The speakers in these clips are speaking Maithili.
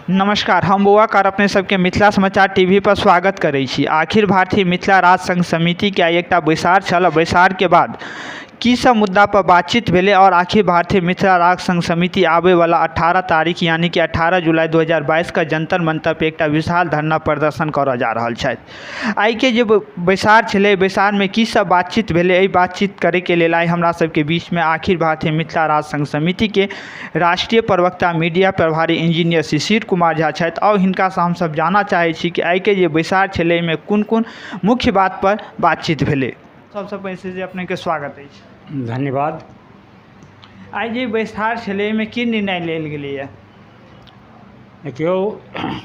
नमस्कार, हम बौआकार अपने सबके मिथिला समाचार टीवी पर स्वागत करै छी। अखिल भारतीय मिथिला राज्य संघ समितिके आइ एकटा बैसार छल आ बैसारके बाद की सब मुद्दा पर बातचीत भेलै और अखिल भारतीय मिथिला राज्य संघ समिति आबै वाला 18 तारीख यानी कि 18 जुलाई 2022 के जंतर मंतर पर एकटा विशाल धरना प्रदर्शन करऽ जा रहल छथि। आइके जे बैसार छलै, बैसारमे की सब बातचीत भेलै, एहि बातचीत करैके लेल आइ हमरा सबके बीचमे अखिल भारतीय मिथिला राज्य संघ समितिके राष्ट्रीय प्रवक्ता मीडिया प्रभारी इंजीनियर शिशिर कुमार झा छथि। आउ हिनकासँ हमसब जानऽ चाहै छी कि आइके जे बैसार छलै एहिमे कोन कोन मुख्य बात पर बातचीत भेलै। सबसँ पहिने जे अपनेके स्वागत अछि। धन्यवाद। आइ जे बैसार छलै एहिमे की निर्णय लेल गेलैए? देखियौ,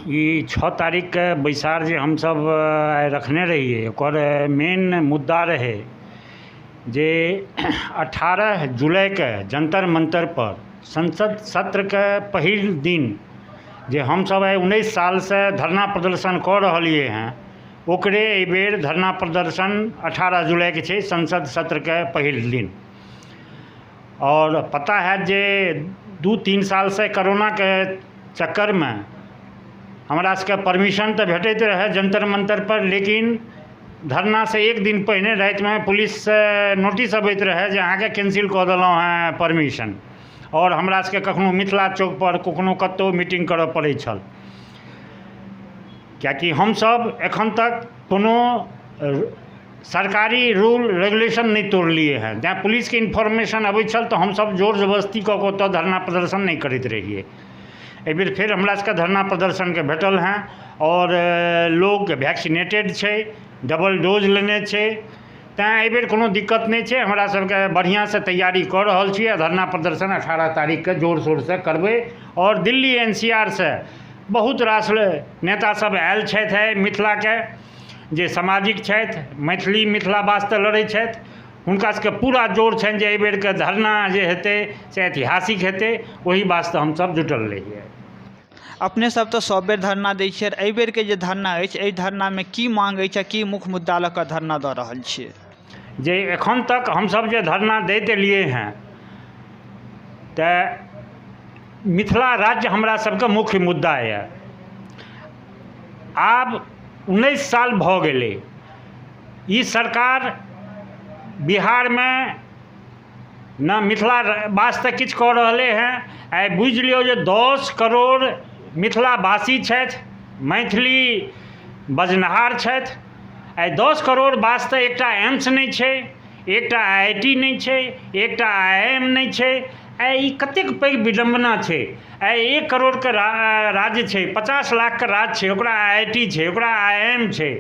ई 6 तारीखके बैसार जे हमसब आइ रखने रहियै, ओकर मेन मुद्दा रहै जे 18 जुलाइके जन्तर मन्तर पर संसद सत्रके पहिल दिन जे हमसब आइ 19 सालसँ धरना प्रदर्शन कऽ रहलियै हँ, ओकरे एहिबेर धरना प्रदर्शन 18 जुलाइके छै, संसद सत्रके पहिल दिन। आओर पता हैत जे 2-3 सालसँ करोनाके चक्करमे हमरा सबके परमिशन तऽ भेटैत रहै जन्तर मन्तर पर, लेकिन धरनासँ एक दिन पहिने रातिमे पुलिससँ नोटिस अबैत रहै जे अहाँके कैंसिल कऽ देलहुँ हेँ परमिशन। आओर हमरा सबके कखनो मिथिला चौकपर, कखनो कतहु मीटिंग करऽ पड़ै छल, किएकि हमसब एखन तक कोनो सरकारी रूल रेगुलेशन नहि तोड़लियै हँ। तैँ पुलिसके इन्फॉर्मेशन अबै छल तऽ हमसब जोर जबरदस्ती कऽ कऽ ओतऽ धरना प्रदर्शन नहि करैत रहियै। एहिबेर फेर हमरा सबके धरना प्रदर्शनके भेटल हँ आओर लोक वैक्सीनेटेड छै, डबल डोज लेने छै, तैँ एहिबेर कोनो दिक्कत नहि छै। हमरा सबके बढ़िआँसँ तैयारी कऽ रहल छी आ धरना प्रदर्शन 18 तारीखके जोर शोरसँ करबै। आओर दिल्ली NCR सँ बहुत रास नेता सब आयल छथि आइ, मिथिलाके जे सामाजिक छथि, मैथिली मिथिला वास्ते लड़ै छथि, हुनका सबके पूरा जोर छनि जे एहिबेरके धरना जे हेतै से ऐतिहासिक हेतै। ओहि वास्ते हमसब जुटल रहियै। अपने सब तऽ सब बेर धरना दै छियै, एहिबेरके जे धरना अछि एहि धरनामे की मांग अछि आ की मुख्य मुद्दा लऽ कऽ धरना दऽ रहल छियै? जे एखन तक हमसब जे धरना दैत एलियै हँ तऽ मिथिला राज्य हमरा सबके मुख्य मुद्दा यऽ। आब 19 साल भऽ गेलै, ई सरकार बिहारमे ने मिथिला वास्ते किछु कऽ रहलै हँ। आइ बुझि लियौ जे 10 करोड़ मिथिलावासी छथि, मैथिली बजनिहार छथि। आइ 10 करोड़ वास्ते एकटा एम्स नहि छै, एकटा IIT नहि छै, एकटा IIM नहि छै। आइ ई कतेक पैघ विडम्बना छै। आइ 1 करोड़के राज्य छै, 50 लाखके राज्य छै, ओकरा IIT छै, ओकरा IIM छै,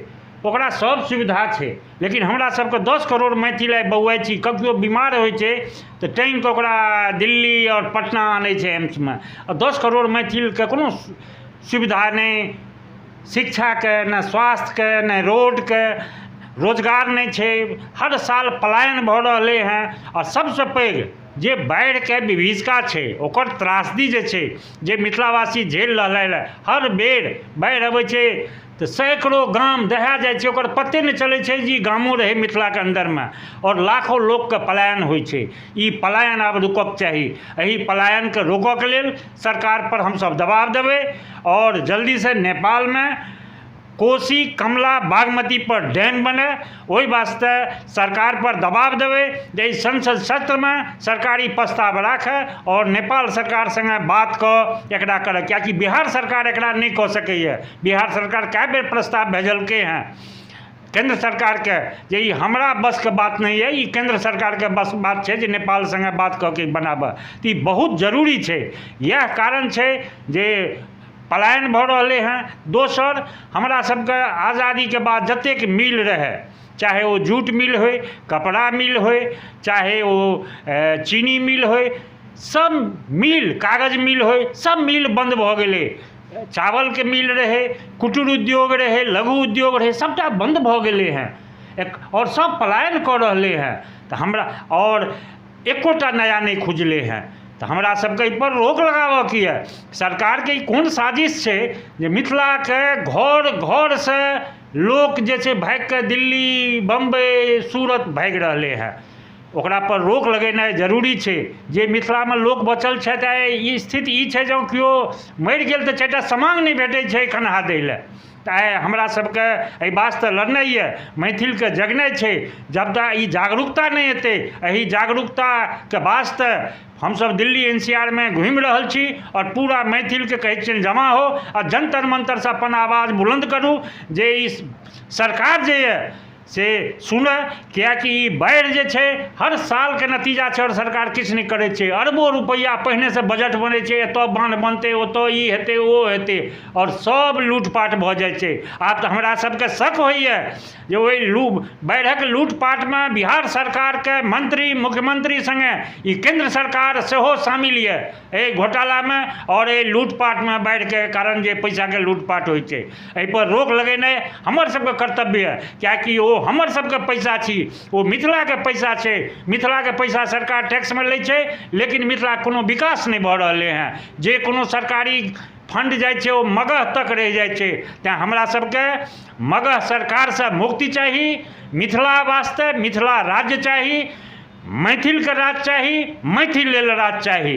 ओकरा सब सुविधा छै, लेकिन हमरा सबके 10 करोड़ मैथिल आइ बौआइ छी। ककरो बीमार होइ छै तऽ टाँगि कऽ ओकरा दिल्ली आओर पटना आनै छै एम्समे। आ 10 करोड़ मैथिलके कोनो सुविधा नहि, शिक्षाके ने, स्वास्थ्यके ने, रोडके, रोजगार नहि छै। हर साल पलायन भऽ रहलै हँ। आओर सबसँ पैघ जे बाढ़िके विभीषिका छै, ओकर त्रासदी जे छै, जे मिथिलावासी झेल रहलै हँ, हर बेर बाढ़ि अबै छै तऽ सैकड़ो गाम दहा जाइ छै, ओकर पते नहि चलै छै जे ई गामो रहै मिथिलाके अन्दरमे, आओर लाखो लोकके पलायन होइ छै। ई पलायन आब रुकऽके चाही। एहि पलायनके रोकऽके लेल सरकारपर हमसब दबाव देबै आओर जल्दीसँ नेपालमे कोसी कमला बागमती पर डैम बनै, ओहि वास्ते सरकार पर दबाव देबै जे एहि संसद सत्रमे सरकारी प्रस्ताव राखै आओर नेपाल सरकार सङ्गे बात कऽ एकरा करय, किएकि बिहार सरकार एकरा नहि कऽ सकैए। बिहार सरकार कए बेर प्रस्ताव भेजलकै हँ केन्द्र सरकारके जे ई हमरा बसके बात नहि यऽ, ई केन्द्र सरकारके बस बात छै जे नेपाल सङ्गे बात कऽ के बनाबऽ। तऽ ई बहुत जरूरी छै। इएह कारण छै जे पलायन भऽ रहलै हँ। दोसर, हमरा सबके आजादीके बाद जतेक मिल रहै, चाहे ओ जूट मिल होइ, कपड़ा मिल होइ, चाहे ओ चीनी मिल होइ, सब मिल, कागज मिल होइ, सब मिल बन्द भऽ गेलै। चावलके मिल रहै, कुटीर उद्योग रहै, लघु उद्योग रहै, सबटा बन्द भऽ गेलै हँ आओर सब पलायन कऽ रहलै हँ। तऽ हमरा आओर एकोटा नया नहि खुजलै हँ। तऽ हमरा सबके एहिपर रोक लगाबऽके यऽ। सरकारके ई कोन साजिश छै जे मिथिलाके घर घरसँ लोक जे छै भागिके दिल्ली, बम्बई, सूरत भागि रहलै हँ। ओकरा पर रोक लगेनाइ जरूरी छै। जे मिथिलामे लोक बचल छथि, आइ ई स्थिति ई छै जँ केओ मरि गेल तऽ 4टा समांग नहि भेटै छै कन्हा दै लए। तऽ आइ हमरा सबके एहि वास्ते लड़नाइ यऽ, मैथिलके जगनाइ छै। जब तक ई जागरूकता नहि एतै, एहि जागरूकताके वास्ते हमसब दिल्ली NCR मे घुमि रहल छी आओर पूरा मैथिलके कहै छियनि जमा हो आ जंतर मंतरसँ अपन आवाज बुलंद करू जे ई सरकार जे यऽ से सुनय, किएकि ई बाढ़ि जे छै हर सालके नतीजा छै आओर सरकार किछु नहि करै छै। अरबो रुपैआ पहिनेसँ बजट बनै छै, एतऽ बान्ह बनतै, ओतऽ ई हेतै, ओ हेतै, आओर सब लूटपाट भऽ जाइ छै। आब तऽ हमरा सबके शक होइए जे ओहि बाढ़िक लूटपाटमे बिहार सरकारके मंत्री मुख्यमंत्री सङ्गे ई केन्द्र सरकार सेहो शामिल यऽ एहि घोटालामे आओर एहि लूटपाटमे, बाढ़िके कारण जे पैसाके लूटपाट होइ छै, एहिपर रोक लगेनाइ हमर सबके कर्तव्य यऽ, किएकि ओ हमर सबके पैसा छी, ओ मिथिलाके पैसा छै। मिथिलाके पैसा सरकार टैक्समे लै छै, लेकिन मिथिलाके कोनो विकास नहि भऽ रहलै हँ। जे कोनो सरकारी फंड जाइ छै ओ मगह तक रहि जाइ छै। तेँ हमरा सबके मगह सरकारसँ मुक्ति चाही, मिथिला वास्ते मिथिला राज्य चाही, मैथिलके राज चाही, मैथिल लेल राज चाही।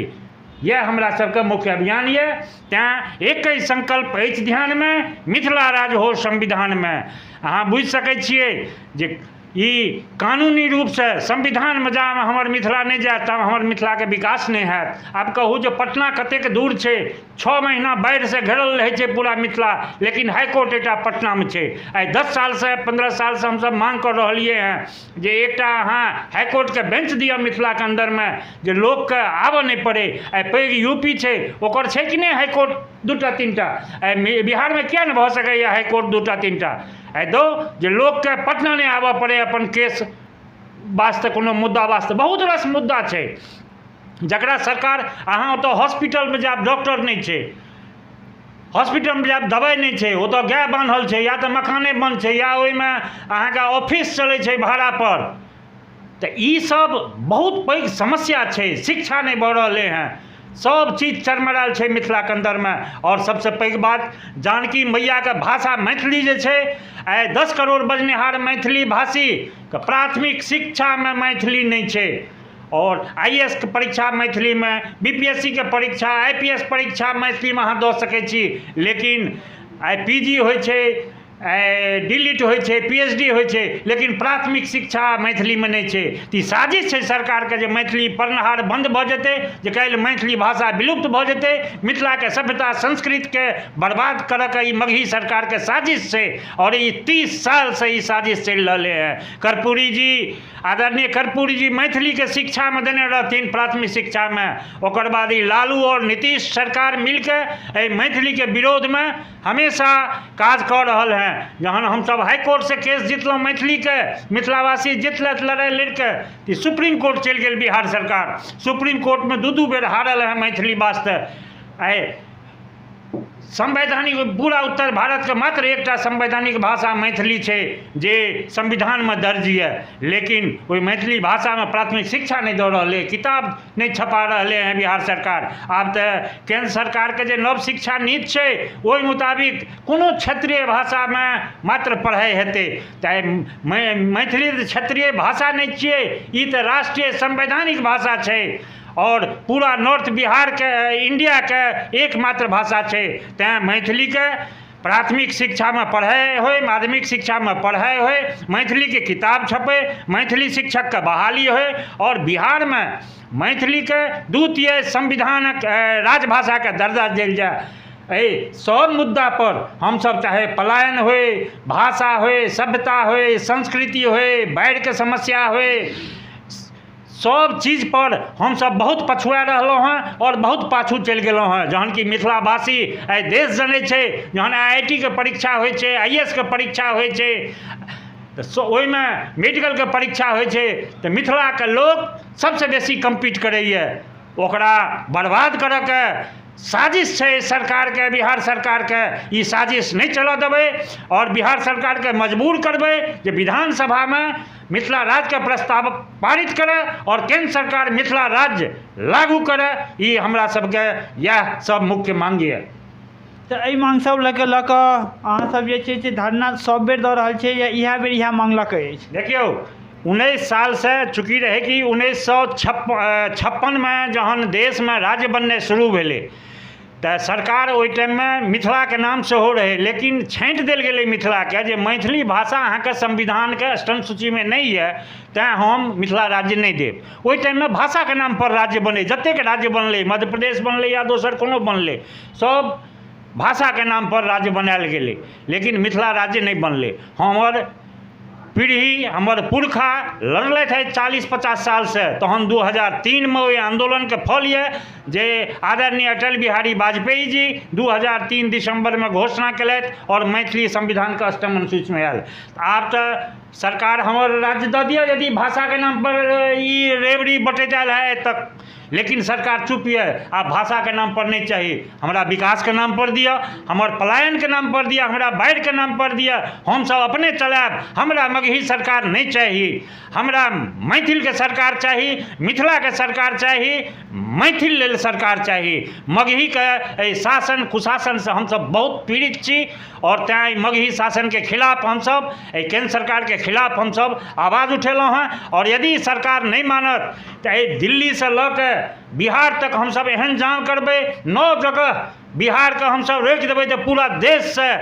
इएह हमरा सबके मुख्य अभियान यऽ। तेँ एकहि संकल्प अछि ध्यानमे, मिथिला राज्य हो संविधानमे। अहाँ बुझि सकै छियै जे ई कानूनी रूपसँ संविधानमे जा हमर मिथिला नहि जायत तब हमर मिथिलाके विकास नहि हैत। आब कहू जे पटना कतेक दूर छै, 6 महीना बाढ़िसँ घेरल रहै छै पूरा मिथिला, लेकिन हाईकोर्ट एकटा पटनामे छै। आइ 10 सालसँ 15 सालसँ हमसब मांग कऽ रहलियै हँ जे एकटा अहाँ हाईकोर्टके बेंच दिअ मिथिलाके अन्दरमे, जे लोकके आबऽ नहि पड़ै। आइ पैघ यूपी छै, ओकर छै कि नहि हाईकोर्ट 2टा 3टा? आइ बिहारमे किया नहि भऽ सकैए हाईकोर्ट 2टा 3टा? आइ दौ जे लोकके पटना नहि आबऽ पड़ै अपन केस वास्ते, कोनो मुद्दा वास्ते। बहुत रास मुद्दा छै जकरा सरकार, अहाँ ओतऽ हॉस्पिटलमे जायब डॉक्टर नहि छै, हॉस्पिटलमे जायब दवाइ नहि छै, ओतऽ गाय बान्हल छै, या तऽ मकाने बन्द छै, या ओहिमे अहाँके ऑफिस चलै छै भाड़ा पर। तऽ ई सब बहुत पैघ समस्या छै। शिक्षा नहि भऽ रहलै हँ, सब चीज चरमरायल छै मिथिलाके अन्दरमे। आओर सबसँ पैघ बात, जानकी मैयाके भाषा मैथिली जे छै, आइ 10 करोड़ बजनिहार मैथिली भाषीके प्राथमिक शिक्षामे मैथिली नहि छै। आओर IAS के परीक्षा मैथिलीमे, BPSC के परीक्षा, IPS परीक्षा मैथिलीमे अहाँ दऽ सकै छी, लेकिन आइ PG होइ छै, डीलिट होइ छै, PhD होइ छै, लेकिन प्राथमिक शिक्षा मैथिलीमे नहि छै। तऽ ई साजिश छै सरकारके जे मैथिली पढ़निहार बन्द भऽ जेतै, जे काल्हि मैथिली भाषा विलुप्त भऽ जेतै, मिथिलाके सभ्यता संस्कृतिके बर्बाद करऽके ई मगही सरकारके साजिश छै। आओर ई 30 सालसँ ई साजिश चलि रहलै हँ। कर्पूरी जी, आदरणीय कर्पूरी जी मैथिलीके शिक्षामे देने रहथिन प्राथमिक शिक्षामे। ओकर बाद ई लालू आओर नीतीश सरकार मिलके एहि मैथिलीके विरोधमे हमेशा काज कऽ रहल हैं। जहन हमसब हाईकोर्टसँ केस जितलहुँ मैथिलीके, मिथिलावासी जितलथि लड़ाइ लड़िके, तऽ सुप्रीम कोर्ट चलि गेल बिहार सरकार। सुप्रीम कोर्टमे 2-2 बेर हारल हैं मैथिली वास्ते। आइ संवैधानिक पूरा उत्तर भारतके मात्र एकटा संवैधानिक भाषा मैथिली छै जे संविधानमे दर्ज यऽ, लेकिन ओहि मैथिली भाषामे प्राथमिक शिक्षा नहि दऽ रहलै, किताब नहि छपा रहलै हँ बिहार सरकार। आब तऽ केन्द्र सरकारके जे नव शिक्षा नीति छै ओहि मुताबिक कोनो क्षेत्रीय भाषामे मात्र पढ़ाइ हेतै। तऽ मैथिली तऽ क्षेत्रीय भाषा नहि छियै, ई तऽ राष्ट्रीय संवैधानिक भाषा छै और पूरा नॉर्थ बिहारके, इंडियाके एकमात्र भाषा छै। तैँ मैथिलीके प्राथमिक शिक्षामे पढ़ाइ होइ, माध्यमिक शिक्षामे पढ़ाइ होइ, मैथिलीके किताब छपै, मैथिली शिक्षकके बहाली होइ और बिहारमे मैथिलीके द्वितीय संविधानक राजभाषाके दर्जा देल जाय। एहि सब मुद्दा पर हमसब चाहे पलायन होइ, भाषा होइ, सभ्यता होइ, संस्कृति होइ, बाढ़िके समस्या होइ, सब चीज पर हमसब बहुत पछुआ रहलहुँ हँ और बहुत पाछू चलि गेलहुँ हँ। जहन कि मिथिलावासी आइ देश जनै छै, जहन IIT के परीक्षा होइ छै, IAS के परीक्षा होइ छै, तऽ ओहिमे मेडिकलके परीक्षा होइ छै, तऽ मिथिलाके लोक सबसँ बेसी कम्पीट करैए। ओकरा बर्बाद करऽके साजिश छै सरकारके, बिहार सरकारके। ई साजिश नहि चलऽ देबै और बिहार सरकारके मजबूर करबै जे विधानसभामे मिथिला राज्यके प्रस्ताव पारित करय और केंद्र सरकार मिथिला राज्य लागू करय। ई हमरा सबके इएह सब मुख्य मांग यऽ। तऽ एहि मांग सब लऽ कऽ अहाँ सब जे छै से धरना सब बेर दऽ रहल छियै या इएह बेर इएह मांग लऽ कऽ अछि? देखियौ, 19 सालसँ चूँकि रहै कि 1956मे जहन देशमे राज्य बननाइ शुरू भेलै तऽ सरकार ओहि टाइममे मिथिलाके नाम सेहो रहै, लेकिन छाँटि देल गेलै मिथिलाके जे मैथिली भाषा अहाँके संविधानके अष्टम सूचीमे नहि यऽ, तैँ हम मिथिला राज्य नहि देब। ओहि टाइममे भाषाके नामपर राज्य बनै, जतेक राज्य बनलै, मध्य प्रदेश बनलै या दोसर कोनो बनलै, सब भाषाके नामपर राज्य बनायल गेलै, लेकिन मिथिला राज्य नहि बनलै। हमर पीढ़ी, हमर पुरखा लड़लथि है 40-50 सालसँ, तहन 2003मे ओहि आन्दोलनके फल यऽ जे आदरणीय अटल बिहारी वाजपेयी जी 2003 दिसम्बरमे घोषणा केलथि आओर मैथिली संविधानके अष्टम अनुसूचीमे आयल। आब तऽ सरकार हमर राज्य दऽ दिअ यदि भाषाके नामपर ई रेवड़ी बँटैत आयल है आइ तक, लेकिन सरकार चुप यऽ। आब भाषाके नामपर नहि चाही, हमरा विकासके नामपर दिअ, हमर पलायनके नामपर दिअ, हमरा बाढ़िके नामपर दिअ, हमसब अपने चलायब। हमरा मगही सरकार नहि चाही, हमरा मैथिलके सरकार चाही, मिथिलाके सरकार चाही, मैथिल लेल सरकार चाही। मगहीके एहि शासन कुशासनसँ हमसब बहुत पीड़ित छी आओर तैँ एहि मगही शासनके खिलाफ हमसब, एहि केन्द्र सरकारके खिलाफ हमसब आवाज उठेलहुँ हँ। आओर यदि सरकार नहि मानत तऽ एहि दिल्लीसँ लऽ कऽ बिहार तक हमसब एहन जाम करबै, 9 जगह बिहारके हमसब रोकि देबै तऽ पूरा देशसँ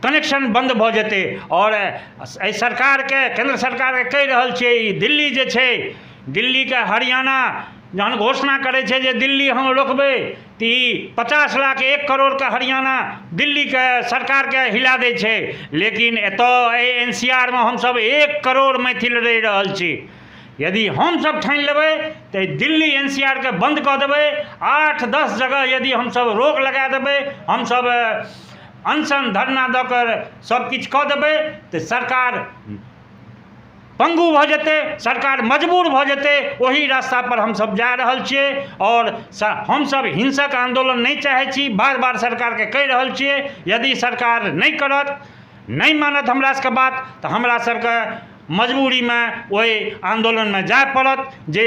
कनेक्शन बन्द भऽ जेतै। आओर एहि सरकारके, केन्द्र सरकारके कहि रहल छियै, ई दिल्ली जे छै, दिल्लीके हरियाणा जहन घोषणा करै छै जे दिल्ली हम रोकबै, तऽ ई 50 लाख 1 करोड़के हरियाणा दिल्लीके सरकारके हिला दै छै। लेकिन एतऽ एहि NCR मे हमसब 1 करोड़ मैथिल रहि रहल छी। यदि हमसब ठानि लेबै तऽ दिल्ली NCR के बन्द कऽ देबै। 8-10 जगह यदि हमसब रोक लगा देबै, हमसब अनशन धरना दऽ कऽ सब किछु कऽ देबै तऽ सरकार पंगु भऽ जेतै, सरकार मजबूर भऽ जेतै। ओही रास्ता पर हमसब जा रहल छियै आओर हमसब हिंसक आन्दोलन नहि चाहै छी। बार बार सरकारके कहि रहल छियै, यदि सरकार नहि करत, नहि मानत हमरा सबके बात, तऽ हमरा सबके मजबूरीमे ओहि आन्दोलनमे जाय पड़त जे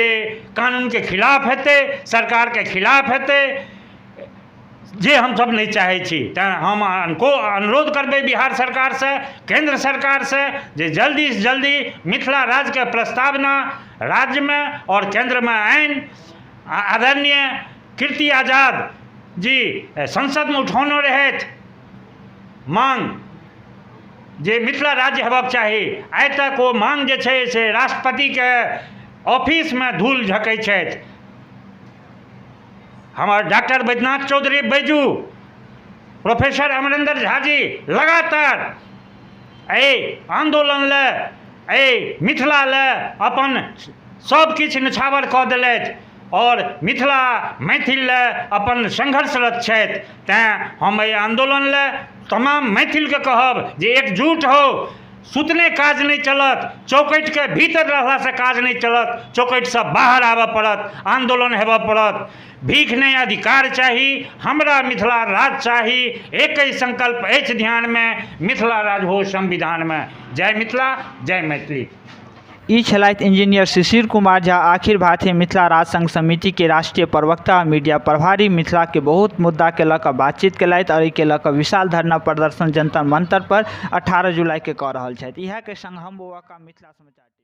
कानूनके खिलाफ हेतै, सरकारके खिलाफ हेतै, जे हमसब नहि चाहै छी। तैँ हम अनको अनुरोध करबै बिहार सरकारसँ, केन्द्र सरकारसँ जे जल्दीसँ जल्दी मिथिला राज्यके प्रस्तावना राज्यमे आओर केन्द्रमे आनि। आदरणीय कीर्ति आजाद जी संसदमे उठौने रहथि मांग जे मिथिला राज्य हेबाक चाही। आइ तक ओ मांग जे छै से राष्ट्रपतिके ऑफिसमे धूल झकै छथि। हमर डॉक्टर बैद्यनाथ चौधरी बैजू, प्रोफेसर अमरेंद्र झा जी लगातार एहि आन्दोलन लए, एहि मिथिला लए अपन सब किछु निछावर कऽ देलथि आओर मिथिला मैथिल लए अपन संघर्षरत छथि। तैँ हम एहि आन्दोलन लए तमाम मैथिलके कहब जे एकजुट हो। सुतने काज नहि चलत, चौकठिके भीतर रहलासँ काज नहि चलत, चौकठिसँ बाहर आबऽ पड़त, आन्दोलन हेबऽ पड़त। भीख नहि अधिकार चाही हमरा, मिथिला राज चाही। एकहि संकल्प अछि ध्यानमे, मिथिला राज हो संविधानमे। जय मिथिला, जय मैथिली। ई छलथि इंजीनियर शिशिर कुमार झा, अखिल भारतीय मिथिला राज संघ समिति के राष्ट्रीय प्रवक्ता, मीडिया प्रभारी। मिथिला के बहुत मुद्दा के लऽ कऽ बातचीत केलथि आओर एहिके लऽ कऽ विशाल धरना प्रदर्शन जंतर मंतर पर 18 जुलाई के कऽ रहल छथि। इएह के संग हम बौआ का मिथिला समाचार।